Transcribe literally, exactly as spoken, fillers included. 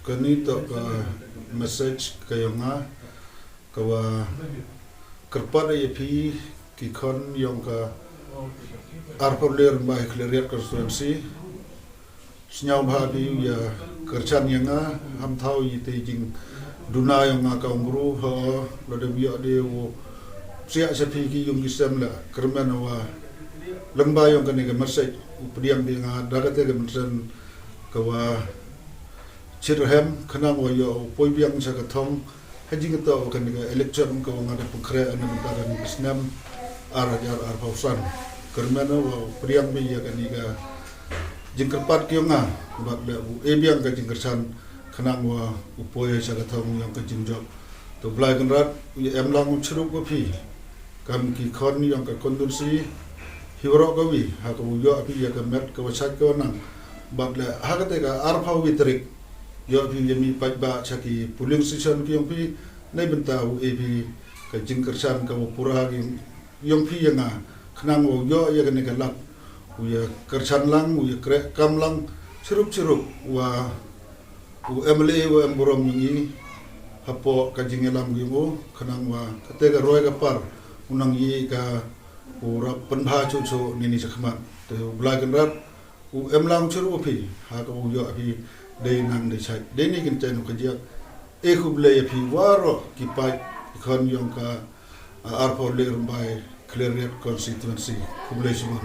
Kani toh ka message ka yong nga, ka wa kyrpad ya phi ki khon yong ka arphaw le rymbai Khliehriat constituency. Sñiawbha phi u ya kyrchan ya nga, ham thaw i te jingduna yong nga ka um bru, ho, lada u yoh de u psiah cha phi ki yung ki sem la, kyrmen wa lyngba yong kani ka message u pdiang phi nga da kate ka mynsiem ka wa chit rhem, khnang wa yoh u poi biang cha ka thong ha jingtoh wa kani ka election ka wa nga da pynkhreh na mynta kani ka snem ar hajar arphaw san. Kyrmen wa u pdiang phi ya kani ka jingkyrpad ki yong nga, bad le u e biang ka jingkyrchan, khnang wa u poi cha ka thong yong ka jingjop. To Blai Kynrad u ya em lang u chirup wa phi kam ki khon yong ka constituency hi waroh kawi, ha ka u yoh phi ya ka met ka wa chait ka wa nang. Bad le ha kate ka arphaw wi tarik, yoh phi ya mih paidbah cha ki polling station ki yong phi, neibynta u e phi ka jingkyrchan ka wa pura ki yong phi ya nga, khnang wa u yoh ya kani ka lad, u ya kyrchan lang, u ya kreh kam lang chirup chirup wa u MLA wa em burom yong i hapoh ka jingyalam yong u, khnang wa kate ka roi ka par u nang ye ka u rap pynbha chuchu neini chakhmat. Te u Blai Kynrad u em lang chirup wa phi, ha ka u yoh phi dei nang dei chait, dei ni kynten u ka jiak. E khublei ya phi waroh ki paid ki khon yong ka, a, arphaw le rymbai Khliehriat constituency. Khublei chibun.